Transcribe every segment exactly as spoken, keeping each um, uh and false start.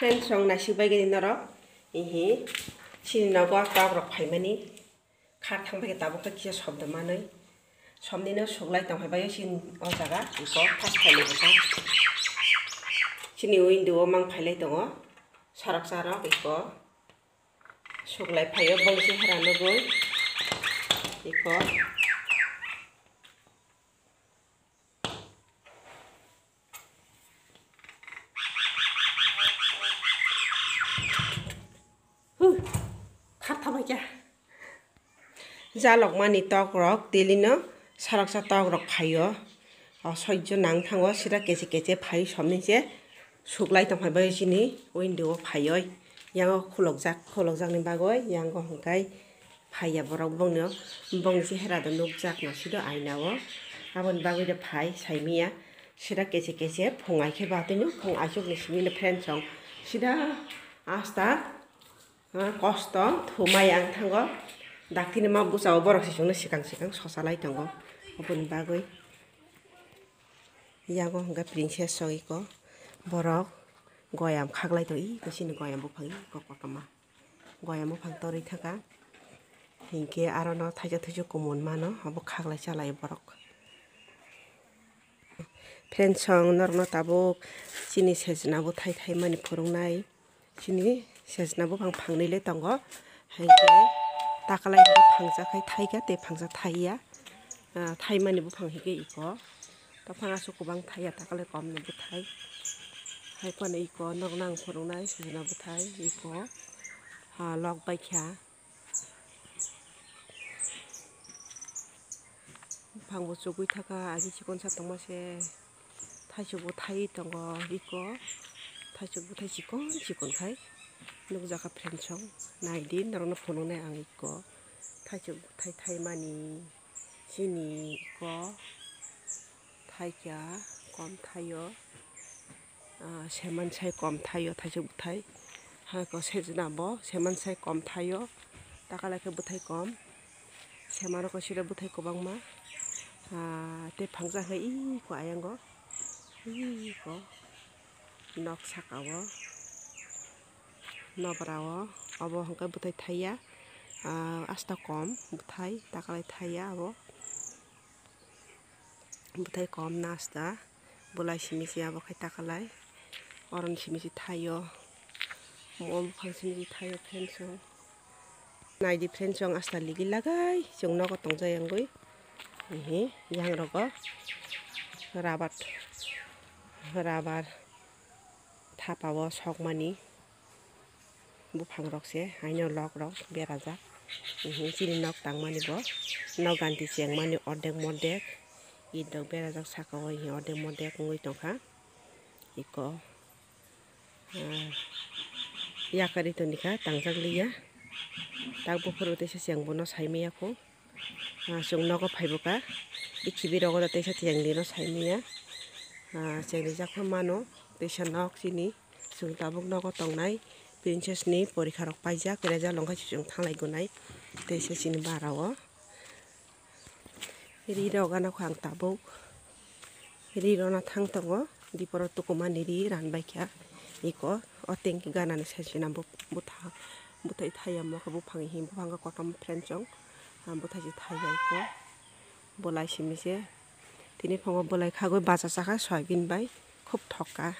Friends, chwng naisik bai gini norok. Ihi, chini nogo tok rok phaimani. Khar thang bai tabuk khe kisa sobda manwi. Somni no suklai tong phai bai chini o jaga iko first khaini bwkha. Chini window o mang phailai tongo. Sorok sarok iko. Suklai phaio bongsi hera nugwi. Iko. Huh, khartha bai kha. Jalokmani tok rok daily no saroksa tok rok phaio. O soijo nang thango sida keche keche phai somni se suklai tong phai bai chini window o phaioi. Yango khulokjak, khulokjakni bagwi yango hwnkhe phaiya borok bongno, bongni chehera do nukjak nasido aina o. Aboni bagwi do phai saimiya. Sida keche keche phung ai khe ba tini phung aichukni simi le friends chwng sida asta, ah, kosto thumai ang thango. Daktini ma bwsao borok se chwngno swkang swkang sosalai tongo. Aboni bagwi yago hwnkhe princess chwng iko borok goyam khaklai tong iko chini goyam buphang iko kotorma. Goya muphang torwi thangkha. Hinkhe arono thaisa thuisu kumun mano, abo khaklai chalai borok. Friends chwng norokno tabuk chini sejna bwthai thaimani phwrwngnai. Chini sejna buphang phangnwi le tongo. Hinkhe takalai phangsa khai thaikha tei phangsa thaiya. Ah, thaimani buphang hinkhe iko. Taphang aswk kwbang thaiya, takalai komni bwthai. Hai phano iko nokno ang phwrwngnai sujuna bwthai iko, ha, lok baikha. Buphangbo chugui thaka, agi chikonsa tongma se. Thaisuk bwthai tongo iko. Thaisuk bwthai chikon chikon khai nukjakha friends chwng. Naidi norokno phunuknai ang iko. Thaisuk bwthai thaimani. Chini iko thaikha kom thaio, ah, seman sai kom thaio, thaisuk bwthai. Hai ko sejna bo seman sai kom thaio, takalai khe bwthai kom. Seman rok sida bwthai kwbangma, ah, tei phangsa khe iko ayango, iko nok saka o. Nobra o, obo hwnkhe bwthai thaiya, ah, asta kom bwthai, takalai thaiya abo. Bwthai kom na asta, bwlai simi se abo khai takalai, oron simi se thaio, mo buphang simi se thaio friends o. Naidi friends chwng asta ligi lagai chwng nogo tongjak yangwi. Ehe, yang rogo rabar, rabar. Thapa o sokmani buphang rok se haino lok rok berajak. Chini nok tangmani bo nok ganti chengmani ordek mordek it rok berajak saka o ordek mordek wngwi tongkha. Iko, ah, yakari tongkha tangjak liya tak buphuru teisa cheng bono saimaya kho. Ah, chwng nogo phaibo ka, i khibi rogo da teisa chengni no saimaya. Ah, chengni jakho mano, teisa nok chini. Chwng tabuk nogo tongnai, princess ni porikha rok paijak, rejak longkha chwng thanglai gonai. Teisa chini bara o. Ri rok gana kho ang tabuk. Ri rona thang tongo, diporo tukumani ri ranbaikha. Iko, o tengki ganani sesina bwtha, bwthai thaiya mokhe buphang hi, buphang kotom friend chwng, ah, bwthai se thaiya iko, bwlai simi se. Tini phango bwlai khagwi bacha chakha soyabin bai, khub thokka.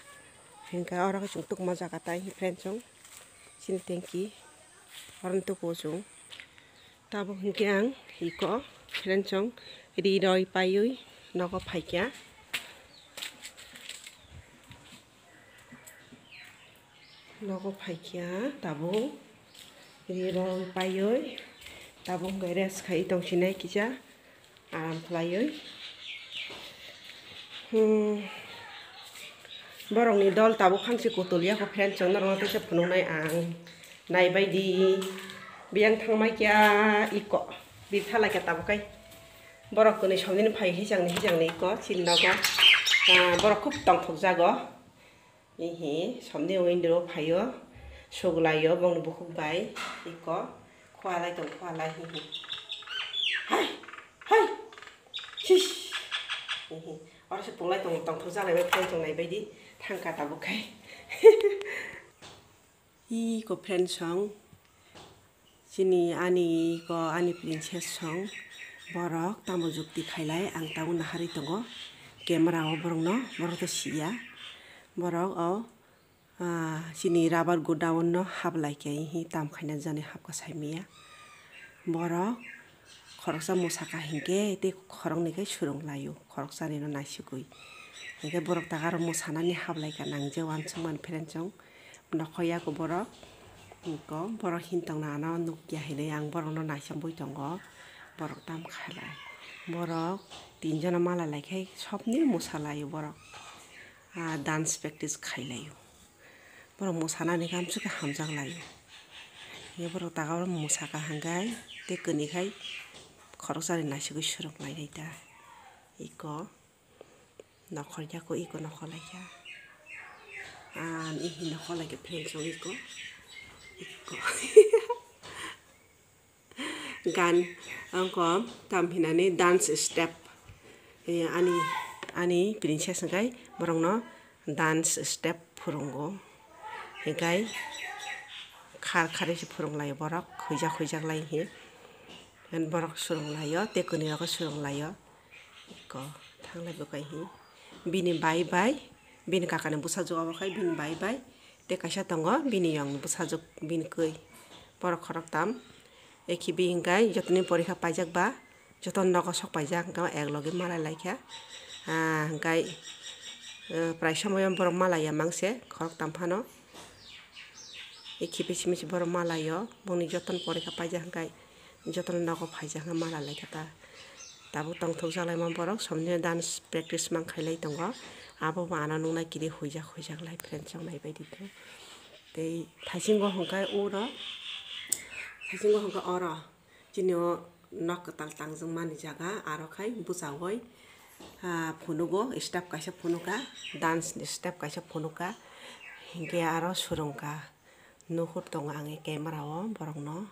Hinkhe oro khe chwng tukma jaga tai hi friend chwng, chini tengki, oro tuku chwng. Tabuk hinkhe ang iko friend chwng ri roi paiwi nogo phaikha. Nogo phaikha tabuk ri roi paiwi tabuk hwnkhe rest khai tongsinai kisa aram khlaiwi. Hmm. Borokni dol tabuk hangsi kutulya kho friend chwng norokno teisa phunuknai ang. Naibaidi biyang thangmai kya iko birtha laikha tabuk kai. Borok kwnwi somnini phai hijangni hijangni iko chini nogo. Ah, borok khub tongthokjago. Hihi somni window phaio suglaio bongni bukhuk bai iko khualai tong khualai hihi. Hai hai. Sis. Hihi. Oro se punglai tong tongthok jalai bai phai tongnai baidi thangka tabuk khai. Iko friend song, chini ani iko ani princess song, borok tamo jukti khailai, ang tabuk naharwi tongo, camera o borokno, borok to siya, borok o, ah, chini rubber godown no hablai khe hi tam khaina jani hapkha saimanya, borok khoroksa mwsakha hinkhe tei khoroknwi khe swrwng laio, khoroksani no naisugwi. Hinkhe borok taka rok mwsanani hablaikha nang je uansukmani friend song. Nokho yago borok, iko borok hintong nana nukya hinwi ang borokno naisingwi tongo. Borok tam khalai. Borok tinjono mala laikhe sobni mwsa laio borok. Ah, dance practice khailaio. Borok mwsanani khe amsukhe hamjak laio. Ye borok taka borok mwsakha hwnkhe tei kwni khai khoroksani naisugwi swrwng lainai ta. Iko nokhor yago iko nokhor laikha. Ani hi nokhor laikha friend song iko. Iko. Gan angko tam hinani dance step. Eh, ani, ani princess hwnkhe borokno dance step phwrwngo. Hinkhe khar kharwi se phwrwng laio borok, khuijak khuijak lai hi. Borok swrwng laio, tei kwni rokhe swrwng laio. Iko thanglai bwkhai hi. Bini bai bai, bini kakani bwsajwk obo khai bini bai bai. Tei kaisa tongo bini yong bwsajwk bini kwi. Borok khoroktam. Ekhi bi hinkhe jotoni porikha paijak ba, jotono nogo sok paijak, hinkhe ek logi malai laikha. Ah, hinkhe, eh, prai somoyo borok malaiya mangse, khoroktam phano. Ekhi bisi misi borok malaio, bongni jotono porikha paijak hinkhe, jotono nogo phaijak hinkhe malai laikha ta. Tabuk tongthok jalaima borok, somni dance practice mang khailai tongo. Abo bo ano nuknai kiri huijak huijak lai friend song naibaidi tongo. Tei thaisingo hwnkhe oro, thaisingo hwnkhe oro chini o nok kwtal tangjwkmani jaga, aro khai bwsao, ah, phunugo, step kaisa phunuka, dance ni step kaisa phunuka, hinkhe aro swrwngkha. Nuhur tongo ang e camera o borokno,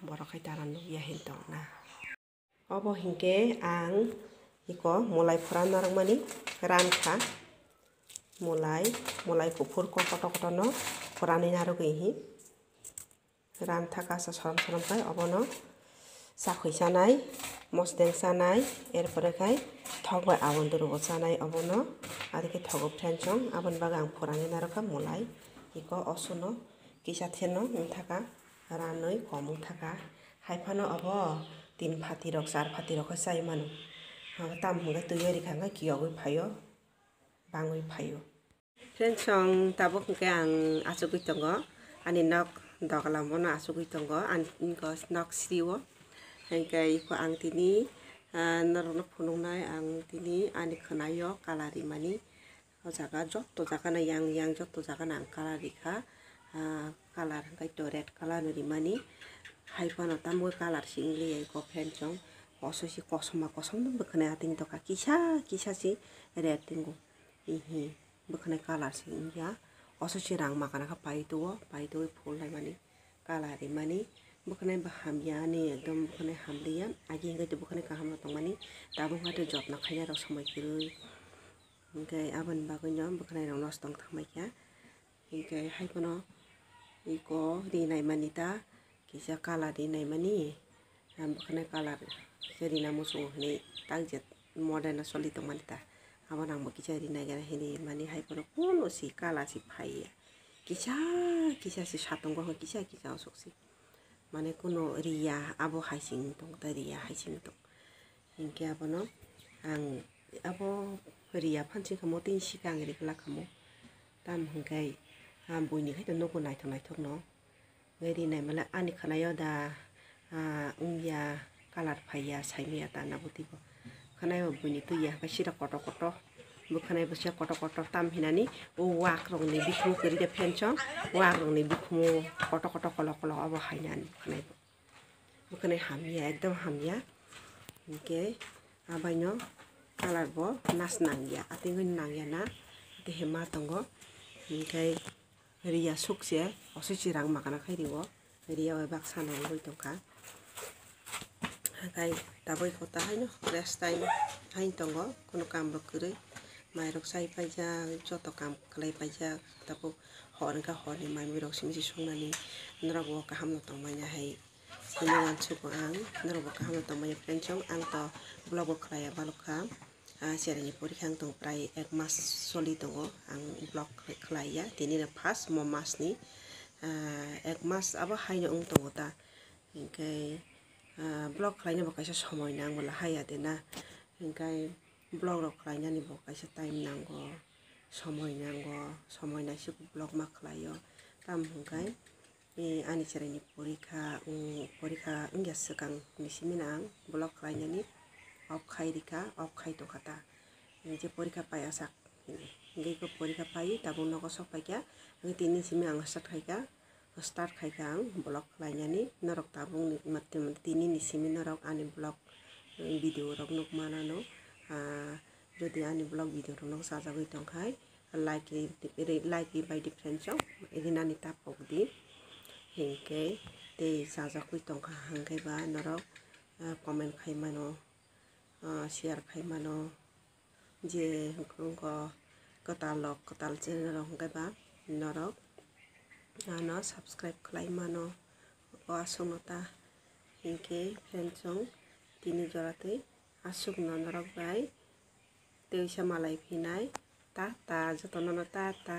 borok khai tara nukya hin tongna. Obo hinkhe ang iko mwlai phuran narwkmani rankha. Mwlai, mwlai kuphur kotor kotor no phuranwi narwgwi hi. Ranthaka sa sorom sorom khai obono sakhwi chanai, mosdeng chanai, erpore khai thok bai abondoro bo chanai obono. Adikhe thogo friend song, aboni bagwi ang phuranwi narwkha mwlai. Iko osuno kisa theno wngthaka, ranwi kom wngthaka. Haiphano obo tin phati rok, char phati rok khe chai mano. Tamo hwnkhe twi rikha hwnkhe kiyogwi phaio, bangwi phaio. Friend song, tabuk hwnkhe ang achugwi tongo, ani nok dogalam bono achugwi tongo, ani nok sri o. Hinkhe iko ang tini, ah, norokno phunuknai ang tini ani khwnaio colour rimani. O jaga joto jaga no yang yang joto jaga no ang colour rikha. Ah, colour hwnkhe to red colour no rimani. Hai phano tamo colour se wngya iko friend song. Koso se kosom ma kosom no bwkhwnai ating tongkha, kisa kisa se red tongo. Ihi bwkhwnai colour se wngya. Oso se rang makana khe paito o, paito o phul naimani colour rimani. Bwkhwnai bo hamya ani ekdom bwkhwnai hamliya. Agi hwnkhe bwkhwnai kaham no tongmani. Tabuk hwnkhe jotna khaina rok somoi kwrwi. Hinkhe aboni bagwino bwkhwnai rok nosto wng thangbaikha. Hinkhe haiphano iko ri naimani ta, kisa colour ri naimani, ang bwkhwnai colour se rina muchungo hinwi tak je modern o choli tongmani ta. Abono ang bo kisa ri naikhe hinwi mani haiphano kunu si colour si phaiya. Kisa kisa si satung o kisa kisa osok si. Mane kunu riya abo hai se wng tong, tei riya hai se wng tong. Hinkhe abono ang abo riya phan singkha mo tei sikhe ang ri glak kha mo. Tamo hinkhe, ah, buini khai to nugo naithok naithok no. Hinkhe ri naimale ani khwnaio da, ah, wngya colour phaiya saimanya ta na bwtwi bo. Khwnaio buini twiya hinkhe sira kotor kotor. Bwkhwnai bo se kotor kotor tam hinani o wak rokni bikhumu kwrwi de friend song, wak rokni bikhumu kotor kotor kolok kolok obo hainani bwkhwnai bo. Bwkhwnai hamya, ekdom hamya. Hinkhe abaino colour bo nas nangya, atingwi nangya na, tei hema tongo. Hinkhe riya sukse, oso chirang makana khai rio. Riya bai baksa nangwi tongkha. Hakai taboi kota haino rest time haino tongo, kono kam rok kwrwi. Mairok chai paijak, joto kam khlai paijak, tabuk hor wngkha, horni mai muirok simi se songnani norok bo kaham no tongmani hai. Tini uansukgo ang norok bo kaham no tongmani friends, ang to vlog bo khlaiya balok kha. Ah, cheraini porikha ang tong prai ek mas soli tongo, ang vlog khlaiya, tini no first mo masni, ah, ek mas abo haino wng tongo ta. Hinkhe, ah, vlog khlaina bo kaisa somoi nango, lahai ya de na. Hinkhe vlog rok khlainani bo kaisa time nango, somoi nango, somoi naisuk vlog ma khlaio. Tamo hinkhe, eh, ani cheraini porikha, mm, porikha wngya swkang ni simi no ang vlog khlainani off khai rikha, off khai tongkha ta. Je porikha pai asak hini. Hinkhe iko porikha pai tabuk nogo sok paikha. Hinkhe tini simi ang start khaikha, start khaikha ang vlog khlainani. Norok tabuk ni, mate, mate, tini ni simi norok ani vlog, eh, video rok nuk manano. Ah, jodi ani vlog video rok nuk chajagwi tongkhai, like ri, ri, like ri bai di friends rok, rinani ta pok di. Hinkhe tei chajagwi tongkha hinkhe ba norok, ah, comment khai mano, ah, share khai mano. Je wngkha kwtal rok, kwtal channel rok hwnkhe ba norok ano subscribe khlai mano o aswkno ta. Hinkhe friends rok, tini jora tei aswkno norok bai twisa malai phinai, ta ta, jotono no ta ta.